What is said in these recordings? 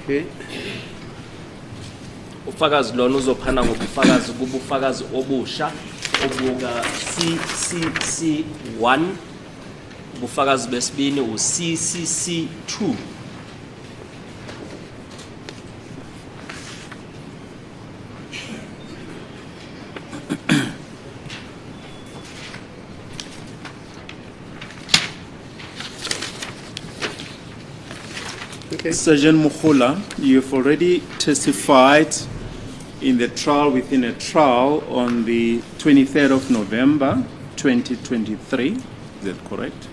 Okay. Ufakazi lona uzophana ngobufakazi kubufakazi obusha obuka CCC 1, ubufakazi besibini u CCC 2. Okay. Sergeant Mogola, you've already testified in the trial within a trial on the 23rd of November 2023. Is that correct?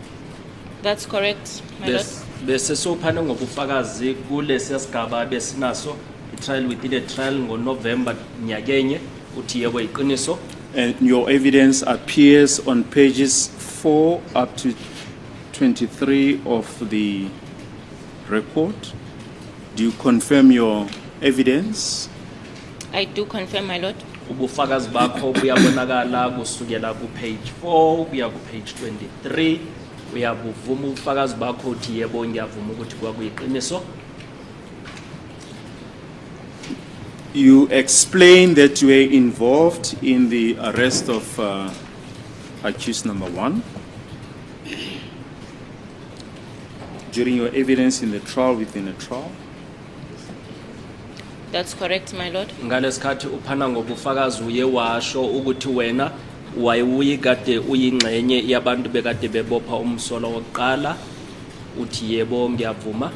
That's correct, my lord. Bese sophana ngobufakazi kulesiya sigaba besinaso, i-trial within a trial, ngoNovember nyakenye. Uthi yebo, iqiniso. And your evidence appears on pages 4 up to 23 of the record. Do you confirm your evidence? I do confirm, my lord. Ubufakazi bakho buyabonakala kusukela ku-page 4 kuya ku-page 23. Uyabuvuma ubufakazi bakho? Uthi yebo, ngiyavuma ukuthi kwakuyiqiniso. You explain that you were involved in the arrest of accused number one during your evidence in the trial within a trial. That's correct, my lord. Ngalesikhathi uphana ngobufakazi uye washo ukuthi wena wayewuyikade uyingxenye yabantu bekade bebopha umsolo wokuqala. Uthi yebo, ngiyavuma.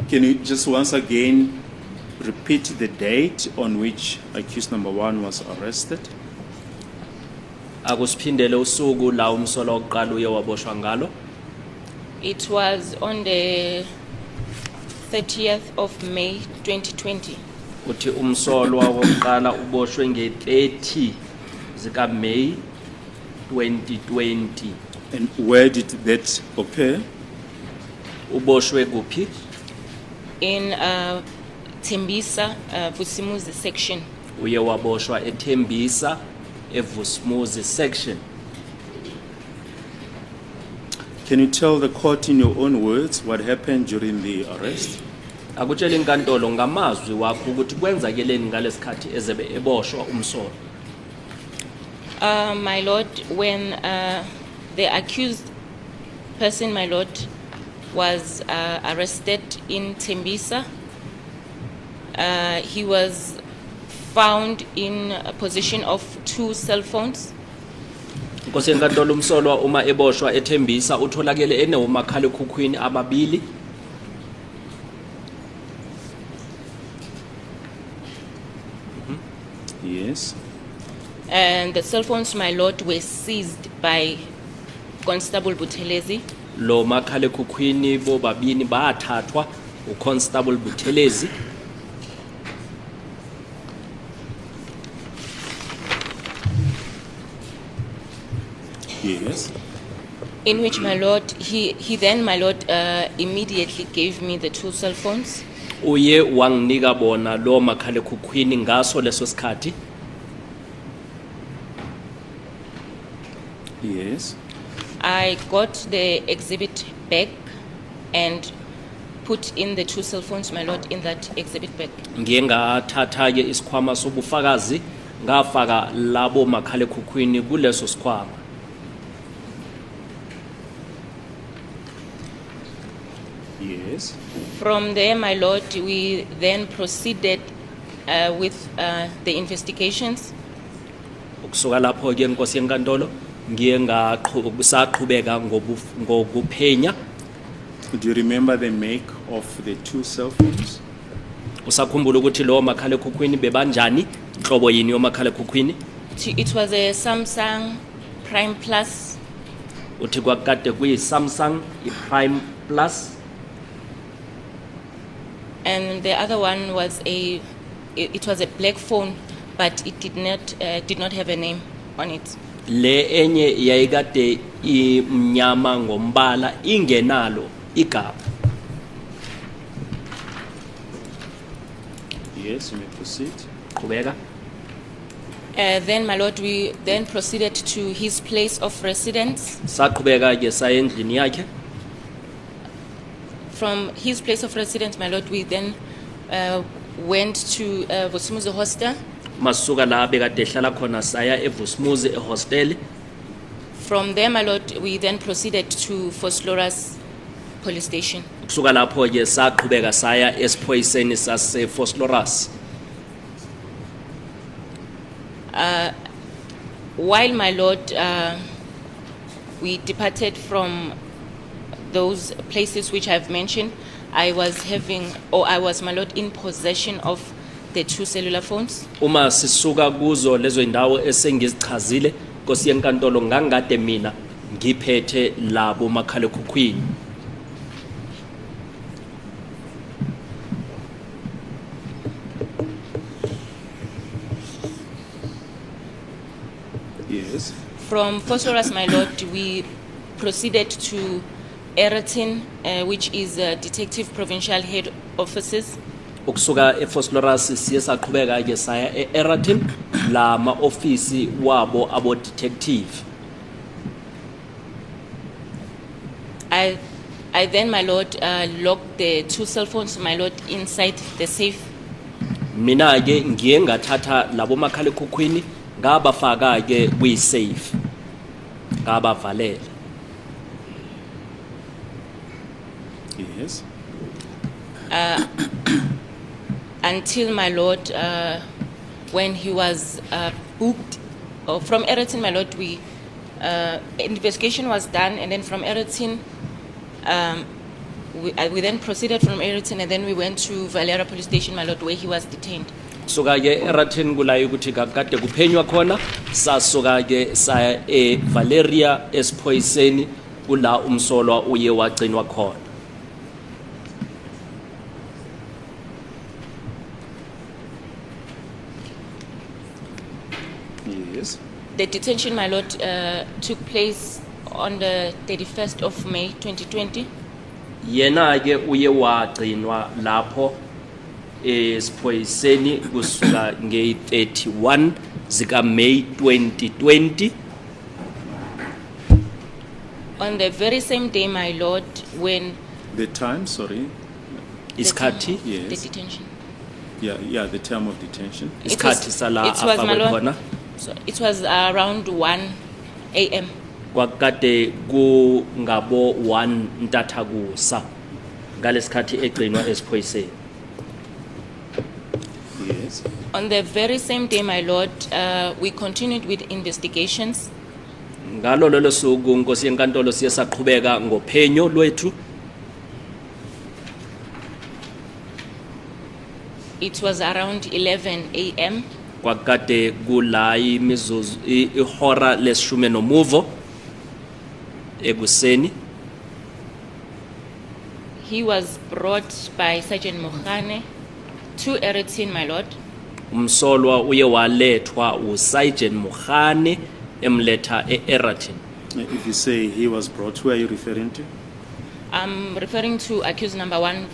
Can you just once again repeat the date on which accused number one was arrested? Akusiphindele usuku la umsolo wokuqala uye waboshwa ngalo. It was on the 30th of May 2020. Uthi umsolwa wokuqala uboshwe nge-30 zikaMay 2020. And where did that occur? Uboshwe kuphi? In Tembisa, Vusimuzi section. Uye waboshwa eThembisa, eVusmuzi section. Can you tell the court in your own words what happened during the arrest? Akutshele inkantolo ngamazwi wakho ukuthi kwenzakeleni ngalesikhathi ezebe eboshwa umsolwa. My lord, when the accused person, my lord, was arrested in Tembisa, he was found in possession of two cell phones. Nkosi yenkantolo, umsolwa uma eboshwa eThembisa utholakele enewomakhalekhukhwini ababili. Yes. And the cell phones, my lord, were seized by Constable Buthelezi. Lo makhalekhukhwini bobabini bathathwa uConstable Buthelezi. Yes. In which, my lord, he then, my lord, immediately gave me the two cell phones. Uye wanginika bona lo makhalekhukhwini ngaso leso sikhathi. Yes. I got the exhibit bag and put in the two cell phones, my lord, in that exhibit bag. Ngiye ngathatha ke isikhwama sobufakazi ngafaka labo makhalekhukhwini kuleso sikhwama. Yes. From there, my lord, we then proceeded with the investigations. Ukusuka lapho ke, nkosi yenkantolo, ngiye saqhubeka ngokuphenya. Do you remember the make of the two cell phones? Usakhumbula ukuthi lowo makhalekhukhwini bebanjani, nhlobo yini yomakhalekhukhwini? It was a Samsung Prime Plus. Uthi kwakade kuyi-Samsung i-Prime Plus. And the other one was it was a black phone, but it did not have a name on it. Le enye yayikade imnyama ngombala, ingenalo igama. Yes, you may proceed. Qhubeka. Then, my lord, we then proceeded to his place of residence. Saqhubeka ke saya endlini yakhe. From his place of residence, my lord, we then went to Vusumuzi Hostel. Masuka la bekade ehlala khona saya eVusumuzi ehostel. From there, my lord, we then proceeded to Vosloorus Police Station. Kusuka lapho ke saqhubeka saya esiphoyiseni sase Vosloorus. While, my lord, we departed from those places which I've mentioned, I was having, or I was, my lord, in possession of the two cellular phones. Uma sisuka kuzo lezo indawo esengizichazile, Nkosi yenkantolo, ngangade mina ngiphethe labo makhalekhukhwini. Yes. From Vosloorus, my lord, we proceeded to Aeroton, which is Detective Provincial Head Offices. Ukusuka eVosloorus siye saqhubeka ke saya eAeraton la ma ofisi wabo abo detective. I then, my lord, locked the two cell phones, my lord, inside the safe. Mina ke ngiye ngathatha labo makhalekhukhwini ngabafaka ke kwi safe, ngabavalela. Yes. Until, my lord, when he was booked, or from Aeroton, my lord, we investigation was done, and then from Aeroton, we then proceeded from Aeroton, and then we went to Valera Police Station, my lord, where he was detained. Suka ke eAeraton kula ukuthi kade kuphenywa khona, sasuka ke saya eValeria esiphoyiseni kula umsolwa uye wagcinwa khona. Yes. The detention, my lord, took place on the 31st of May, 2020. Yena ke uye wagcinwa lapho esiphoyiseni kusuka nge-31 zika May 2020. On the very same day, my lord, when The time, sorry. Isikhathi. Yes. the detention. Yeah, the term of detention. It Isikhathi was- sala it was, my afakwe lord, khona. So it was around 1 a.m. Kwakade kungabo 1 ntathakusa ngalesikhathi egcinwa esiphoyiseni. Yes. On the very same day, my lord, we continued with investigations. Ngalo lolo suku, nkosi yenkantolo, siye saqhubeka ngophenyo lwethu. It was around 11 a.m. Kwakade kula imizuzu ihora lesishumi nomuvo ekuseni. He was brought by Sergeant Mohane to Aeroton, my lord. Umsolwa uye walethwa uSergeant Mukhane emletha eAeraton. If you say he was brought, who are you referring to? I'm referring to accused number one,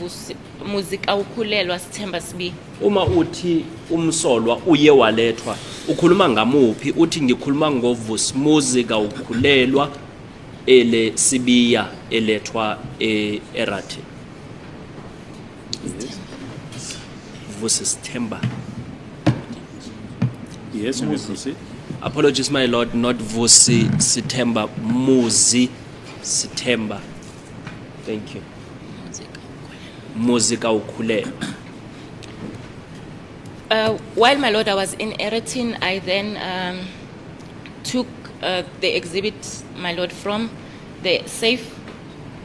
Muzikawukhulelwa Sithemba Sibi. Uma uthi umsolwa uye walethwa ukhuluma ngamuphi? Uthi ngikhuluma ngoVusumuzi Kawukhulelwa ele Sibiya elethwa eAeraton. Yes. Vusi Sithemba. Yes, you may proceed. Apologies, my lord, not Vusi Sithemba, Muzi Sithemba. Thank you. Muzi Kawukhulelwa. While, my lord, I was in Aeroton, I then took the exhibit, my lord, from the safe.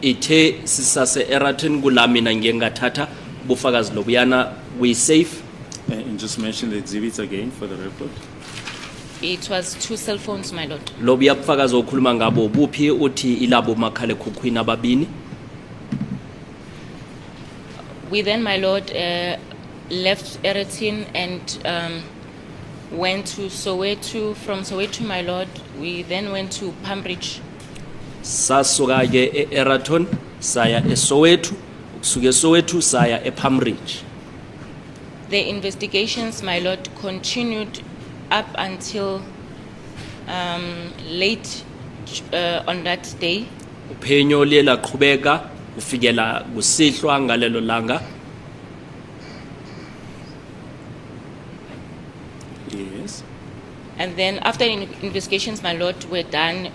Ithe sisase Aeroton kula mina ngiye ngathatha ubufakazi lobuyana we safe. And just mention the exhibits again for the record. It was two cell phones, my lord. Lobuya bufakazi okhuluma ngabo buphi? Uthi ilabo makhalekhukhwini ababini. We then, my lord, left Aeroton and went to Soweto. From Soweto, my lord, we then went to Palm Ridge. Sasuka ke eAeraton saya eSoweto, ukusuka eSoweto saya ePalm Ridge. The investigations, my lord, continued up until late on that day. Uphenyo liye laqhubeka kufikela kusihlwa ngalelo langa. Yes. And then after investigations, my lord, were done,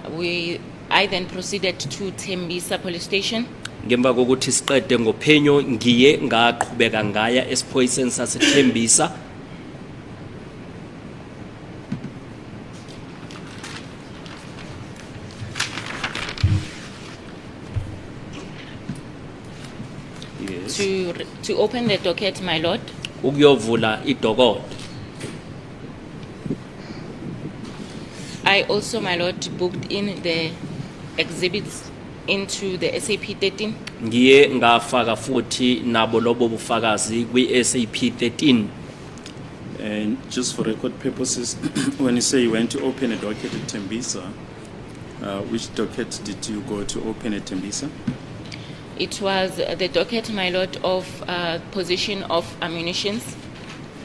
I then proceeded to Tembisa Police Station. Ngemva kokuthi siqede ngophenyo ngiye ngaqhubeka ngaya esiphoyiseni saseThembisa. Yes. To open the docket, my lord. Ukuyovula idokodo. I also, my lord, booked in the exhibits into the SAP 13. Ngiye ngafaka futhi nabo lobo bufakazi kwi-SAP 13. And just for record purposes, when you say you went to open a docket at Tembisa, which docket did you go to open at Tembisa? It was the docket, my lord, of possession of ammunitions.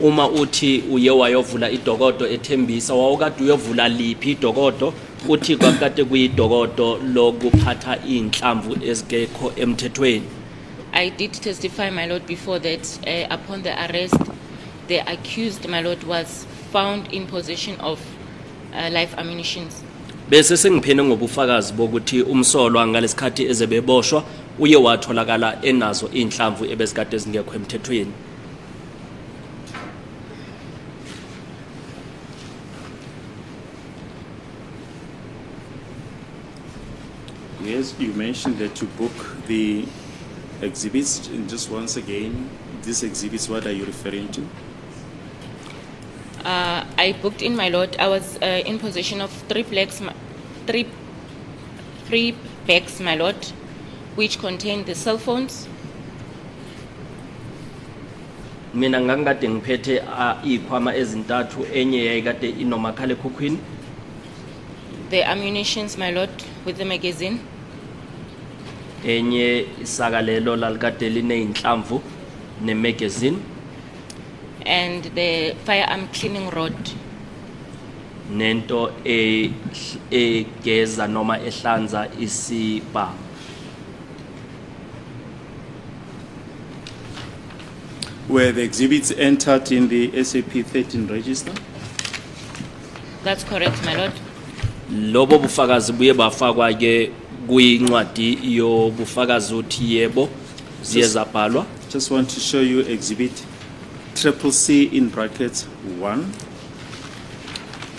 Uma uthi uye wayovula idokodo eThembisa, wawukade uyovula liphi idokodo? Uthi kwakade kuyidokodo lokuphatha iy'nhlamvu ezingekho emthethweni. I did testify, my lord, before that upon the arrest, the accused, my lord, was found in possession of live ammunitions. Bese sengiphene ngobufakazi bokuthi umsolwa ngalesikhathi ezebeboshwa uye watholakala enazo iy'nhlamvu ebezikade zingekho emthethweni. Yes, you mentioned that you book the exhibits. And just once again, these exhibits, what are you referring to? I booked in, my lord. I was in possession of three bags, my lord, which contained the cell phones, Mina ngangikade ngiphethe iy'khwama ezintathu, enye yayikade inomakhalekhukhwini, the ammunitions, my lord, with the magazine, enye isaka lelo lalikade liney'nhlamvu nemagazine, and the firearm cleaning rod. Nento egeza noma ehlanza isibhamu. Were the exhibits entered in the SAP 13 register? That's correct, my lord. Lobo bufakazi buye bafakwa ke kuyincwadi yobufakazi? Uthi yebo, ziye zabhalwa. Just want to show you exhibit triple C in brackets 1.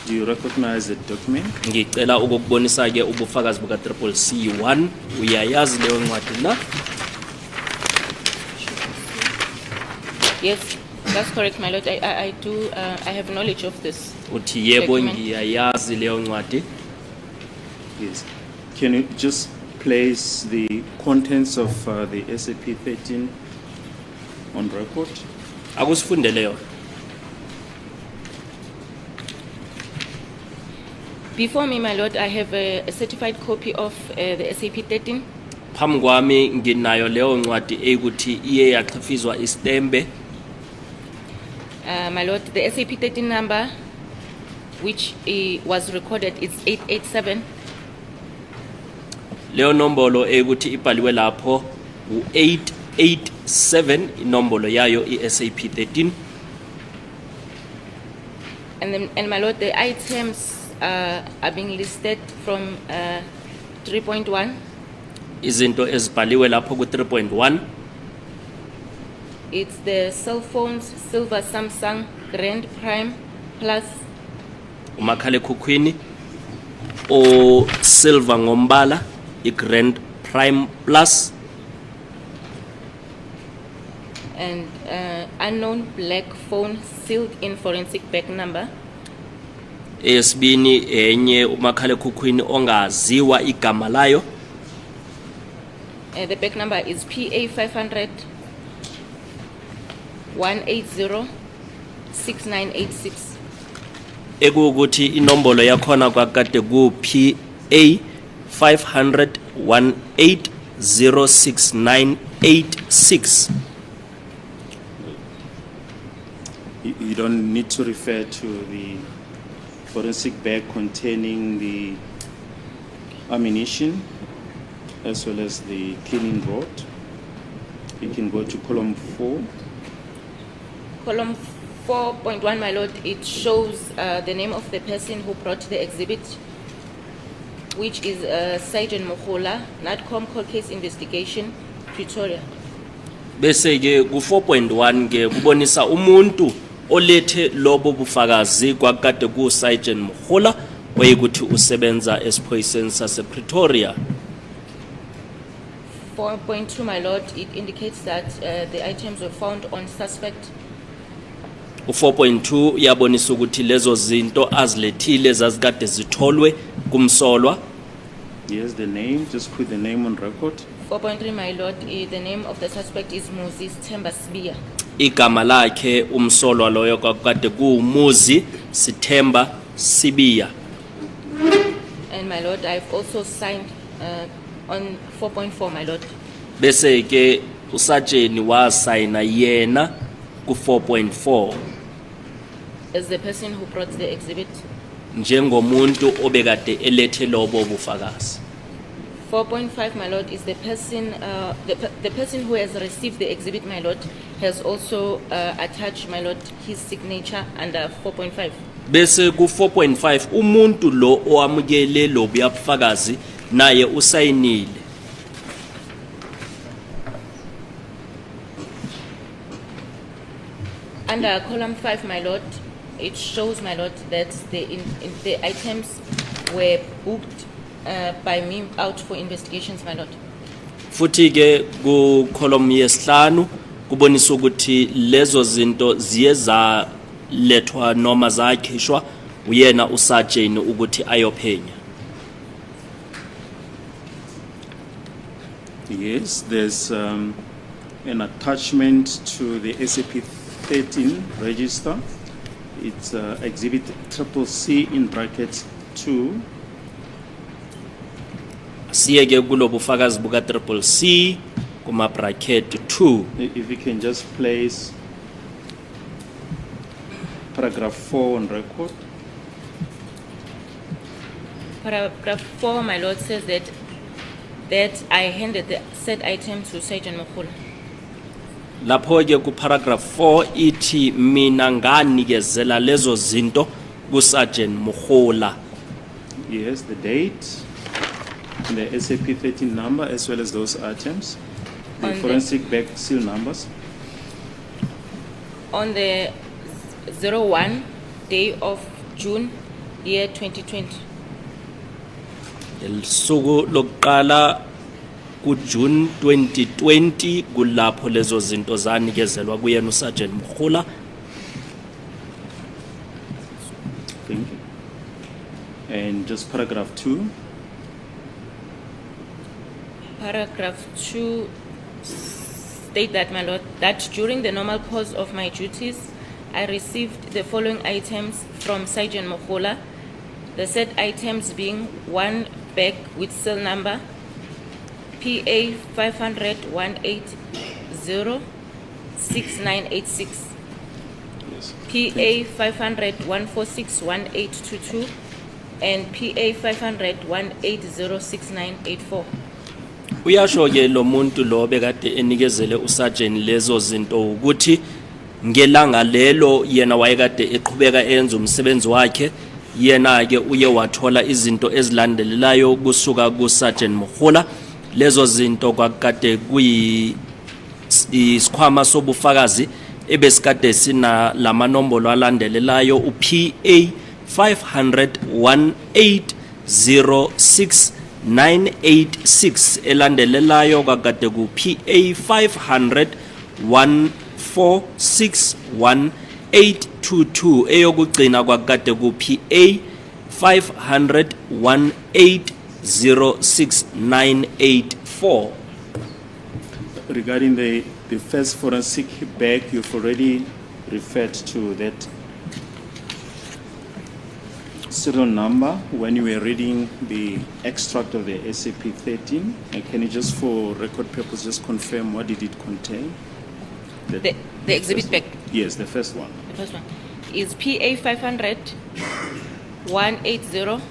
Do you recognize the document? Ngicela ukukubonisa ke ubufakazi buka triple C 1. Uyayazi leyo ncwadi na? Yes, that's correct, my lord. I do. I have knowledge of this. Uthi yebo, Document. Ngiyayazi leyo ncwadi. Yes. Can you just place the contents of the SAP 13 on record? Akusifundele yona. Before me, my lord, I have a certified copy of the SAP 13. Phambi kwami nginayo leyo ncwadi eyikuthi iye yaxhifizwa istembe. My lord, the SAP 13 number, which was recorded, is 887. Leyo nombolo eyikuthi ibhaliwe lapho u-887, inombolo yayo i-SAP 13. And then, and my lord, the items are being listed from 3.1. Izinto ezibhaliwe lapho ku-3.1. It's the cell phones, silver Samsung Grand Prime Plus, Umakhalekhukhwini o silver ngombala, i-Grand Prime Plus, and unknown black phone sealed in forensic bag number. Eyesibini enye umakhalekhukhwini ongaziwa igama layo. The bag number is PA 500 180 6986. Ekuwukuthi inombolo yakhona kwakade ku-PA 500 1806986. You don't need to refer to the forensic bag containing the ammunition as well as the cleaning rod. You can go to column 4. Column 4.1, my lord, it shows the name of the person who brought the exhibit, which is Sergeant Mohola, NATCOM cold case investigation, Pretoria. Bese ke ku 4.1 ke kubonisa umuntu olethe lobo bufakazi kwakade ku Sergeant Mohola oyikuthi usebenza esiphoyiseni sase Pretoria. 4.2, my lord, it indicates that the items were found on suspect. U4.2 uyabonisa ukuthi lezo zinto azilethile zazikade zitholwe kumsolwa. Yes, the name, just put the name on record. 4.3, my lord, the name of the suspect is Moses Themba Sibiya. Igama lakhe umsolwa loyo kwakade kuwuMuzi Sithemba Sibiya. And my lord, I've also signed on 4.4, my lord. Bese ke usatsheni wasayina yena ku 4.4 As the person who brought the exhibit. Njengomuntu obekade elethe lobo bufakazi. 4.5, my lord, is the person, the person who has received the exhibit, my lord, has also attached, my lord, his signature under 4.5. Bese ku 4.5 umuntu lo owamukele lobu bufakazi naye usayinile. Under column 5, my lord, it shows, my lord, that the items were booked by me out for investigations, my lord. Futhi ke ku column yesihlanu kubonisa ukuthi lezo zinto ziye zalethwa noma zakhishwa uyena usajeni ukuthi ayophenya. Yes, there's an attachment to the SAP 13 register. It's Exhibit Triple C in brackets 2. Siye ke kulobu bufakazi buka Triple C kuma bracket 2. If you can just place paragraph 4 on record. Paragraph 4, my lord, says that I handed the said item to Sergeant Mokola. Lapho ke ku paragraph 4 ithi mina nganikezela lezo zinto ku Sergeant Mohola. Yes, the date, and the SAP 13 number, as well as those items, the On the- forensic bag seal numbers. On the 01 day of June, year 2020. Usuku lokuqala ku June 2020 kulapho lezo zinto zanikezelwa kuyena uSergeant Mohola. Thank you. And just paragraph 2. Paragraph 2 state that, my lord, that during the normal course of my duties, I received the following items from Sergeant Mohola. The said items being one bag with seal number PA 500 180 6986. Yes. PA 500 146 1822 and PA 500 1806984. Uyasho ke lo muntu lo bekade enikezele uSergeant lezo zinto ukuthi ngelanga lelo yena wayekade eqhubeka enza umsebenzi wakhe yena ke uye wathola izinto ezilandelelayo kusuka ku Sergeant Mohola. Lezo zinto kwakade kuyi isikhwama sobufakazi ebesikade sina lamanombolo alandelelayo uPA 500 1806986, elandelelayo kwakade ku PA 500 1461822, eyokugcina kwakade ku PA 500 1806984. Regarding the first forensic bag, you've already referred to that serial number when you were reading the extract of the SAP 13. And can you just, for record purpose, just confirm what did it contain? The exhibit first bag. one. Yes, the first one. The first one is PA 500 180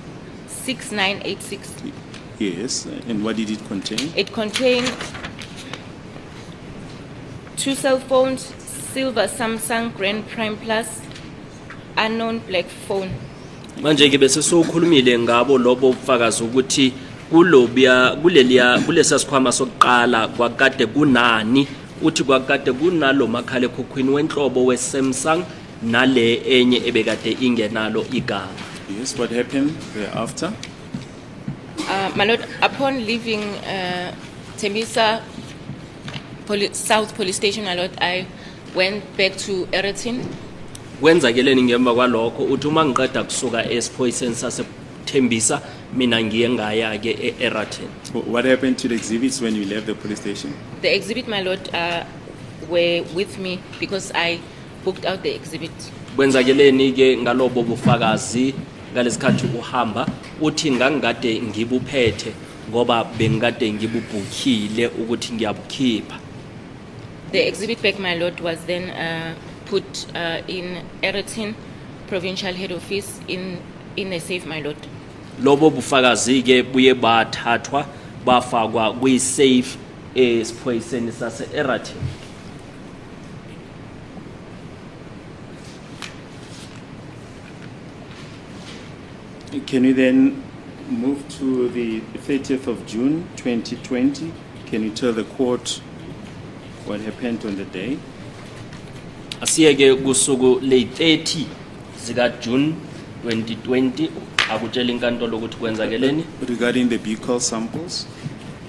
6986. Yes, and what did it contain? It contained two cell phones, silver Samsung Grand Prime Plus, unknown black phone. Manje ke bese sowukhulumile ngabo lobo bufakazi ukuthi kulobuya kuleliya kulesa sikhwama sokuqala kwakade kunani. Uthi kwakade kunalo makhalekhukhwini wenhlobo we-Samsung nale enye ebekade ingenalo igama. Yes, what happened thereafter? My lord, upon leaving Tembisa South Police Station, my lord, I went back to Eraton. Kwenzakeleni ngemva kwalokho? Uthi uma ngiqeda kusuka esiphoyiseni saseThembisa mina ngiye ngaya ke e-Eraton. What happened to the exhibits when you left the police station? The exhibit, my lord, were with me because I booked out the exhibit. Kwenzakeleni ke ngalobo bufakazi ngalesikhathi uhamba? Uthi ngangikade ngibuphethe ngoba bengikade ngibubhukhile ukuthi ngiyabukhipha. The exhibit bag, my lord, was then put in Eraton Provincial Head Office in a safe, my lord. Lobo bufakazi ke buye bathathwa bafakwa kwi-safe esiphoyiseni sase-Eraton. Can you then move to the 30th of June 2020? Can you tell the court what happened on the day? Asiyeke kusuku ley-30 zika June 2020, akutshela inkantolo ukuthi kwenzakeleni. Regarding the buccal samples?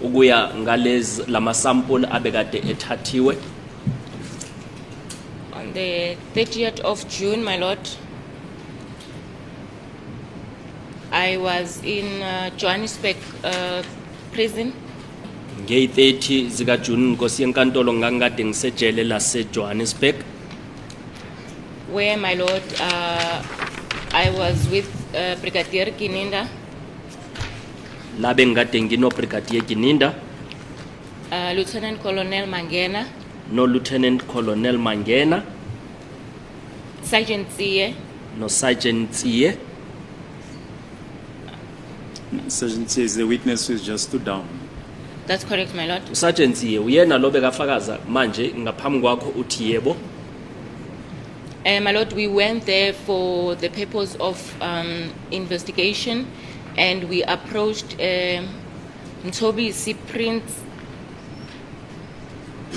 Ukuya ngalezi lamasampuli abekade ethathiwe. On the 30th of June, my lord, I was in Johannesburg prison. Ngeyi-30 zikaJuni, nkosi yenkantolo, ngangikade ngisejele laseJohannesburg. Where, my lord, I was with Brigadier Gininda, La bengikade nginoBrigadier Gininda, Lieutenant Colonel Mangena, no-Lieutenant Colonel Mangena, Sergeant Zie, no-Sergeant Tsiye. Sergeant says the witness is just stood down. That's correct, my lord. USergeant Tsiye uyena lo bekafakaza manje ngaphambi kwakho, uthi yebo. My lord, we went there for the purpose of investigation and we approached Mthobisi Prince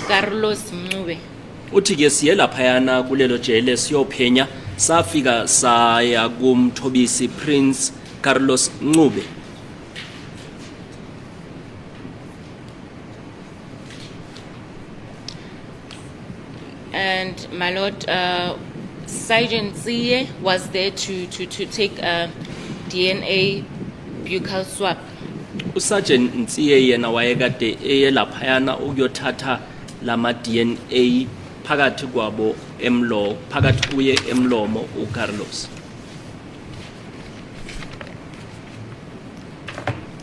Carlos Mncube. Uthi ke siye laphayana kulelo jele siyophenya, safika saya kuMthobisi Prince Carlos Ncube. And my lord, Sergeant Zie was there to take a DNA buccal swab. USergeant Ntsiye yena wayekade eye laphayana ukuyothatha lama DNA phakathi kwabo emlo phakathi kuye emlomo uCarlos.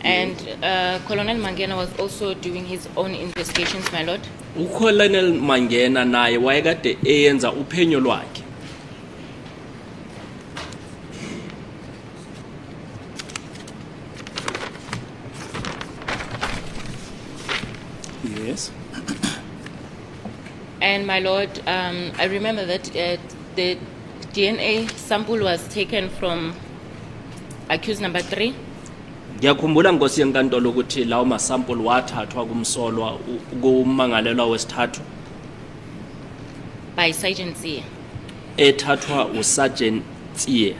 And Colonel Mangena was also doing his own investigations, my lord. UColonel Mangena naye wayekade eyenza uphenyo lwakhe. Yes. And my lord, I remember that the DNA sample was taken from accused number 3. Ngiyakhumbula, nkosi yenkantolo, ukuthi lawo masample wathathwa kumsolwa kumangalelwa wesithathu. By Sergeant Zie. Ethathwa uSergeant Tsiye.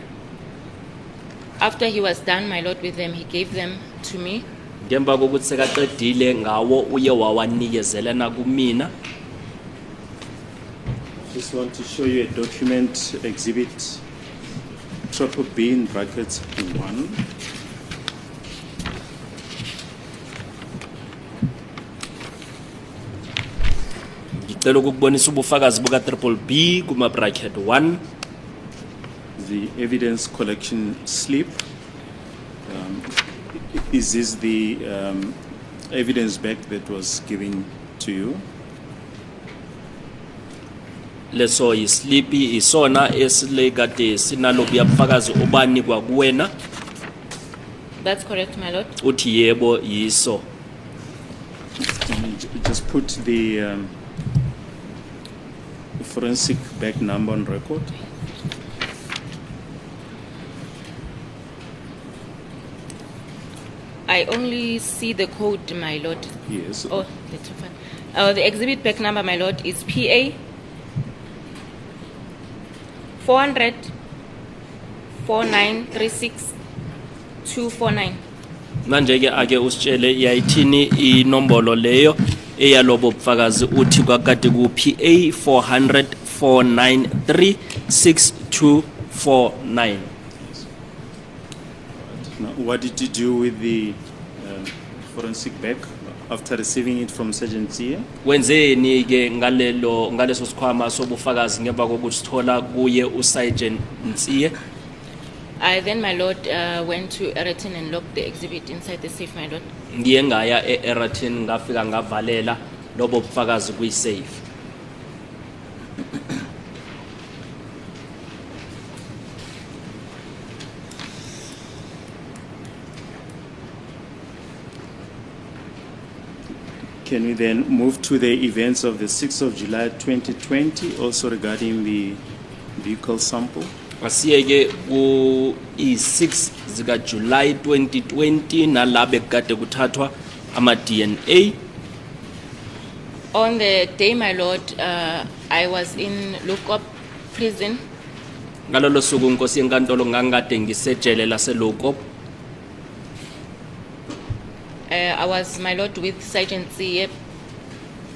After he was done, my lord, with them, he gave them to me. Ngemva kokuthi sekaqedile ngawo uye wawanikezelana kumina. Just want to show you a document, exhibit triple B in brackets 1. Ngicela ukukubonisa ubufakazi buka triple B kuma bracket 1. The evidence collection slip. Is this the evidence bag that was given to you? Leso yislipi isona esilekade sinalobuya bufakazi obanikwa kuwena. That's correct, my lord. Uthi yebo, yiso. Let me just put the forensic bag number on record? I only see the code, my lord. Yes. Oh, the two five. The exhibit back number, my lord, is PA 400 4936 249. Manje ke ake usitshele yayithini inombolo leyo eyalobo bufakazi uthi kwakade ku PA 400 493 6249. Now, what did you do with the forensic bag after receiving it from Sergeant Zia? Wenzeni ke ngalelo ngaleso sikhwama sobufakazi ngemva kokusithola kuye uSergeant Ntsiye? I then, my lord, went to Eraton and locked the exhibit inside the safe, my lord. Ngiye ngaya eEraton ngafika ngavalela lobo bufakazi kwisafe. Can we then move to the events of the 6th of July 2020, also regarding the vehicle sample? Asiyeke ku i6 zika July 2020 nalabe kade kuthathwa ama DNA. On the day, my lord, I was in Lukop prison. Ngalolo suku inkosi yenkantolo ngangikade ngisejele laseLokop. I was, my lord, with Sergeant Tsiye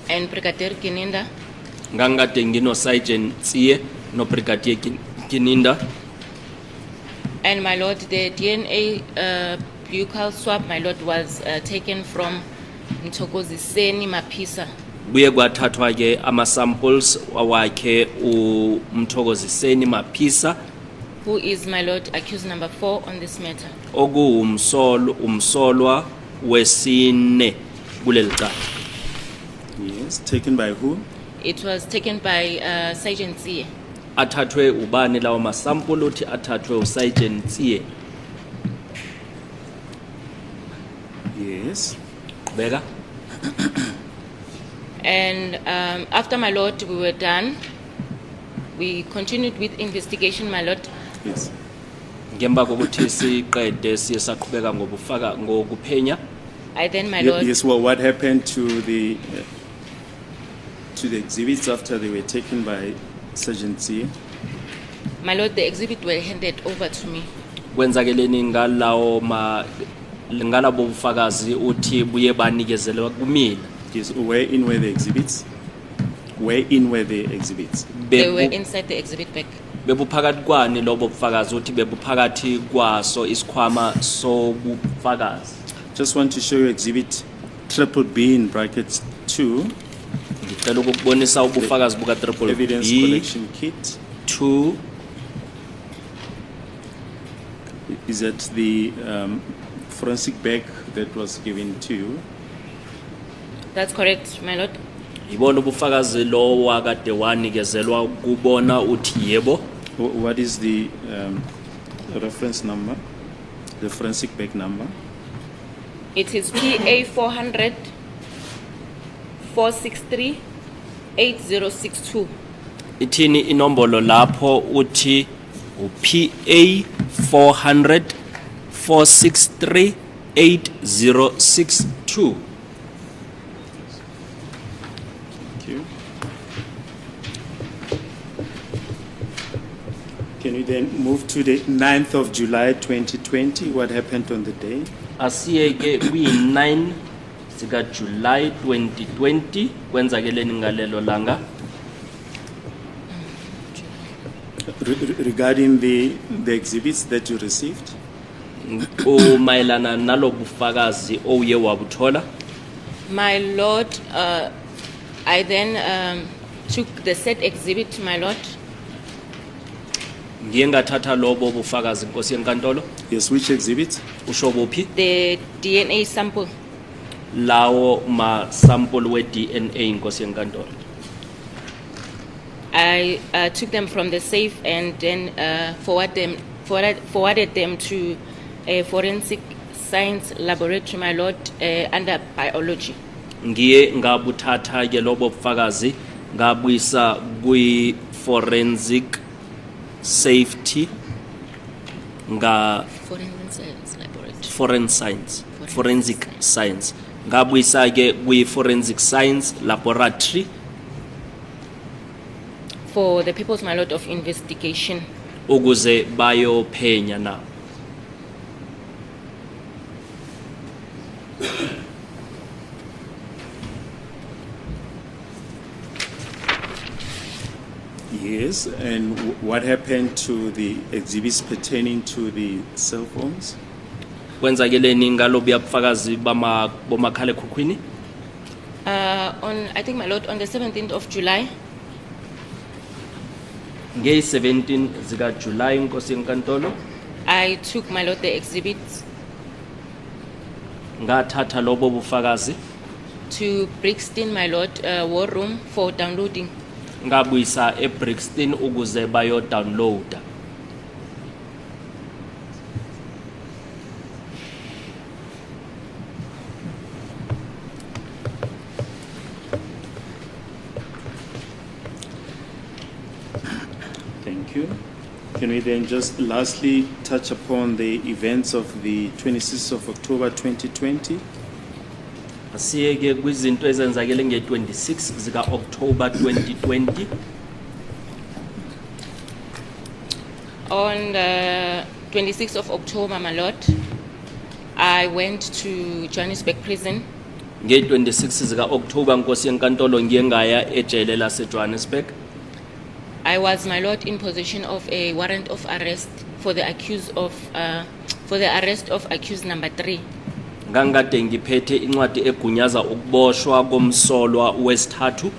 and Brigadier Gininda. Ngangikade ngino Sergeant Tsiye no Brigadier Gininda. And my lord, the DNA buccal swab, my lord, was taken from Mthokoziseni Mapisa. Kuye kwathathwa ke ama samples wakhe uMthokoziseni Maphisa, who is, my lord, accused number 4 on this matter. Okuwumsolo umsolwa wesine kuleli cala. Yes, taken by who? It was taken by Sergeant Tsiye. Athathwe ubani lawo masample? Uthi athathwe uSergeant Tsiye. Yes. Qhubeka. And after, my lord, we were done, we continued with investigation, my lord. Yes. Ngemva kokuthi siqede siye saqhubeka ngobufaka ngokuphenya. I then, my lord, Yes, well, what happened to the exhibits after they were taken by Sergeant Zia? My lord, the exhibit were handed over to me. Kwenzakeleni ngalawo ma ngalabo bufakazi? Uthi buye banikezelwa kumina. Yes, where in were the exhibits? Where in were the exhibits? They were Bebu- inside the exhibit bag. Bebuphakathi kwani lobo bufakazi? Uthi bebuphakathi kwaso isikhwama sobufakazi. Just want to show you exhibit triple B in brackets 2, Ngicela ukukubonisa ubufakazi buka triple evidence B collection kit. 2. Is that the forensic bag that was given to you? That's correct, my lord. Ibona ubufakazi lo wakade wanikezelwa kubona? Uthi yebo. What is the reference number? The forensic bag number? It is PA 400 463 8062. Ithini inombolo lapho? Uthi uPA 400 463 8062. Thank you. Can you then move to the 9th of July 2020? What happened on the day? Asiye ke kwi-9 zika July 2020, kwenzakeleni ngalelo langa? Regarding the exhibits that you received? Umayelana nalobufakazi owuye wabuthola. My lord, I then took the said exhibit, my lord. Ngiye ngathatha lobo bufakazi nkosi yenkantolo. Yes, which exhibit? Usho buphi? The DNA sample. Lawo ma-sample we-DNA inkosi yenkantolo. I took them from the safe and then forwarded them to a forensic science laboratory, my lord, under biology. Ngiye ngabuthatha ke lobo bufakazi Ngabuyisa kwi forensic safety nga Forensic Science Laboratory. Foreign science, forensic science. Ngabuyisa ke kwi forensic science laboratory For the purpose, my lord, of investigation. Ukuze bayophenya na. Yes, and what happened to the exhibits pertaining to the cell phones? Kwenzakeleni ngalobuya bufakazi bama bomakhalekhukhwini? On, I think, my lord, on the 17th of July, Ngeyi-17 zikaJulayi, nkosi yenkantolo, I took, my lord, the exhibits ngathatha lobo bufakazi to Brixton, my lord, war room for downloading. Ngabuyisa eBrixton ukuze bayo-downloada. Thank you. Can we then just lastly touch upon the events of the 26th of October 2020? Asiyeke kwizinto ezenzakele nge-26 zika-October 2020. On the 26th of October, my lord, I went to Johannesburg Prison. Nge-26 zika-October, nkosi yenkantolo, ngiye ngaya ejele laseJohannesburg. I was, my lord, in possession of a warrant of arrest for the accused of, for the arrest of accused number 3. Ngangikade ngiphethe incwadi egunyaza ukuboshwa komsolwa wesithathu.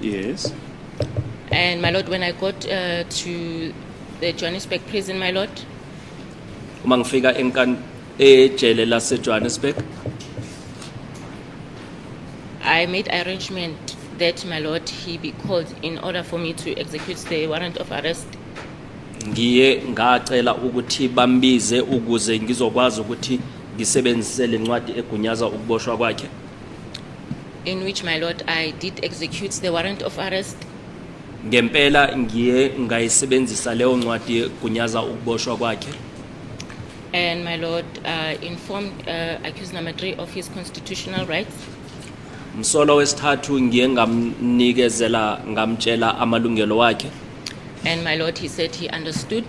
Yes. And my lord, when I got to the Johannesburg prison, my lord, Uma ngifika enkan ejele laseJohannesburg, I made arrangement that, my lord, he be called in order for me to execute the warrant of arrest. Ngiye ngacela ukuthi bambize ukuze ngizokwazi ukuthi ngisebenzise lencwadi egunyaza ukuboshwa kwakhe. In which, my lord, I did execute the warrant of arrest. Ngempela ngiye ngayisebenzisa leyo ncwadi egunyaza ukuboshwa kwakhe. And my lord informed accused number 3 of his constitutional rights. Msolwa wesithathu ngiye ngamnikezela ngamtshela amalungelo wakhe. And my lord, he said he understood.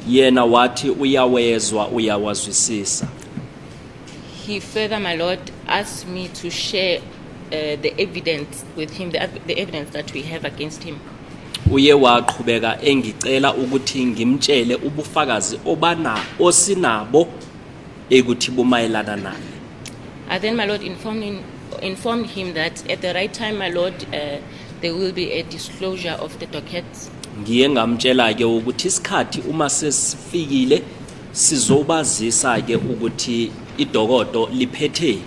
Yena wathi uyawezwa uyawazwisisa. He further, my lord, asked me to share the evidence with him, the evidence that we have against him. Uye waqhubeka engicela ukuthi ngimtshele ubufakazi obana osinabo ekuthi bumayelana naye. I then, my lord, informed him that at the right time, my lord, there will be a disclosure of the dockets. Ngiye ngamtshela ke ukuthi isikhathi uma sesifikile sizobazisa ke ukuthi idokodo liphethe.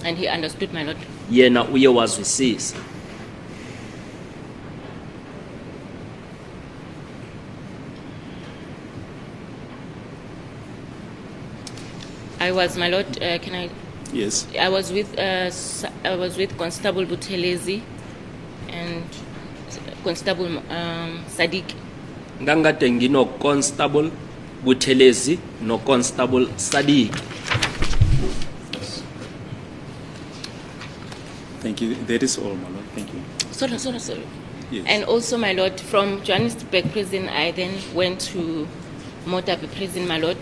And he understood, my lord. Yena uye wazwisisa. I was, my lord, can I? Yes. I was with Constable Buthelezi and Constable Sadiq. Ngangikade ngino Constable Buthelezi no Constable Sadiq. Thank you. That is all, my lord. Thank you. Sorry, sorry, sorry. Yes. And also, my lord, from Johannesburg prison, I then went to Modderbee prison, my lord.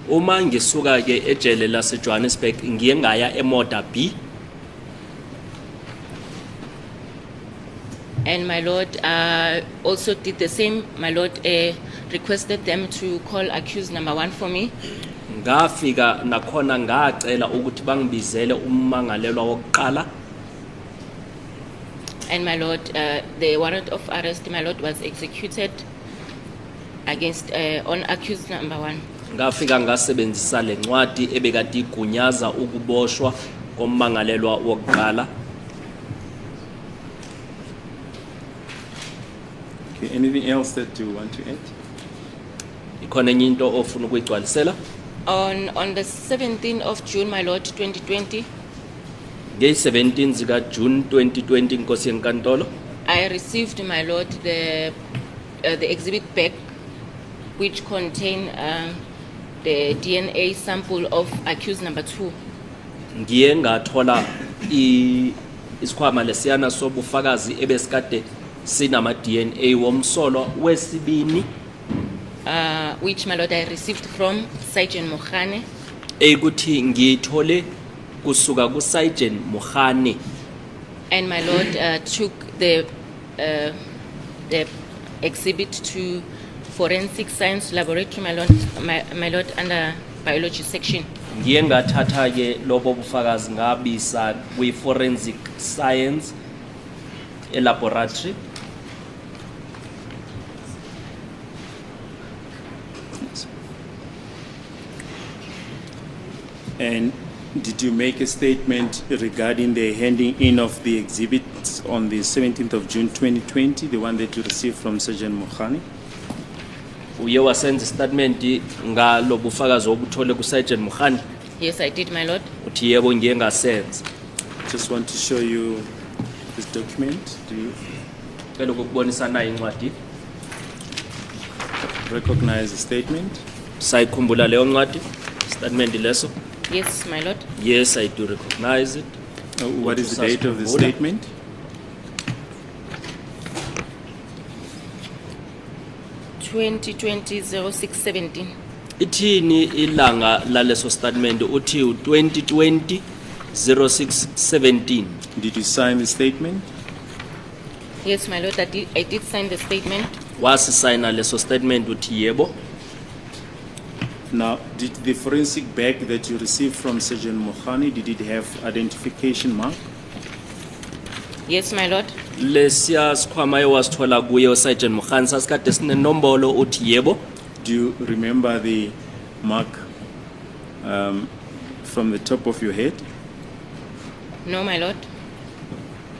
Uma ngisuka ke ejele lase Johannesburg ngiye ngaya eModderbee. And my lord also did the same. My lord requested them to call accused number 1 for me. Ngafika nakhona ngacela ukuthi bangibizele ummangalelwa wokuqala. And my lord, the warrant of arrest, my lord, was executed against on accused number 1. Ngafika ngasebenzisa lencwadi ebekade igunyaza ukuboshwa kommangalelwa wokuqala. Okay, anything else that you want to add? Ikhona enye into ofuna ukuyigcwalisela? On the 17th of June, my lord, 2020, Ngeyi-17 zika June 2020, Nkosi yenkantolo, I received, my lord, the exhibit bag, which contained the DNA sample of accused number 2. Ngiye ngathola isikhwama lesiyana sobufakazi ebesikade sinama DNA womsolwa wesibini, Which, my lord, I received from Sergeant Mohane. Ekuthi ngiyithole kusuka ku Sergeant Mohane. And my lord took the exhibit to forensic science laboratory, my lord, under biology section. Ngiye ngathatha ke lobo bufakazi ngabisa kwi forensic science elaboratory. Yes. And did you make a statement regarding the handing in of the exhibits on the 17th of June 2020, the one that you received from Sergeant Mohani? Uye wasenza istatement ngalobu bufakazi obuthole ku Sergeant Mohane? Yes, I did, my lord. Uthi yebo, ngiye ngasenza. Just want to show you this document. Do you Cela ukukubonisa nayo incwadi. Recognize the statement? Sayikhumbula leyo ncwadi, statement leso? Yes, my lord. Yes, I do recognize it. What is the date of the Usasikhumbula? Statement? 2020 0617. Ithini ilanga laleso statement? Uthi u-2020 0617. Did you sign the statement? Yes, my lord, I did sign the statement. Wasisayina leso statement? Uthi yebo. Now, did the forensic bag that you received from Sergeant Mohani, did it have identification mark? Yes, my lord. Lesiya sikhwama ewasithola kuye uSergeant Mohane sasikade sinenombolo? Uthi yebo. Do you remember the mark from the top of your head? No, my lord.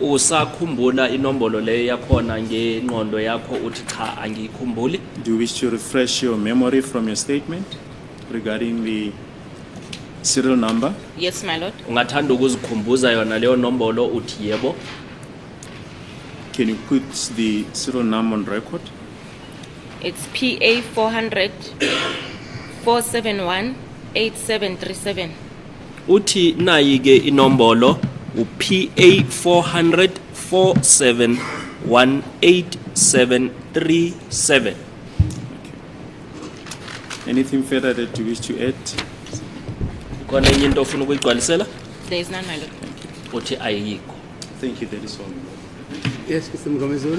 Usakhumbula inombolo leyo yakhona ngengqondo yakho? Uthi cha, angiyikhumbuli. Do you wish to refresh your memory from your statement regarding the serial number? Yes, my lord. Ungathanda ukuzikhumbuza yona leyo nombolo? Uthi yebo. Can you put the serial number on record? It's PA 400 471 8737. Uthi nayi ke inombolo, uPA 400 4718737. Anything further that you wish to add? Khona enye into ofuna ukuyigcwalisela? There is none, my lord. Uthi ayikho. Thank you, that is all. Yes, Mr. Mngomezulu.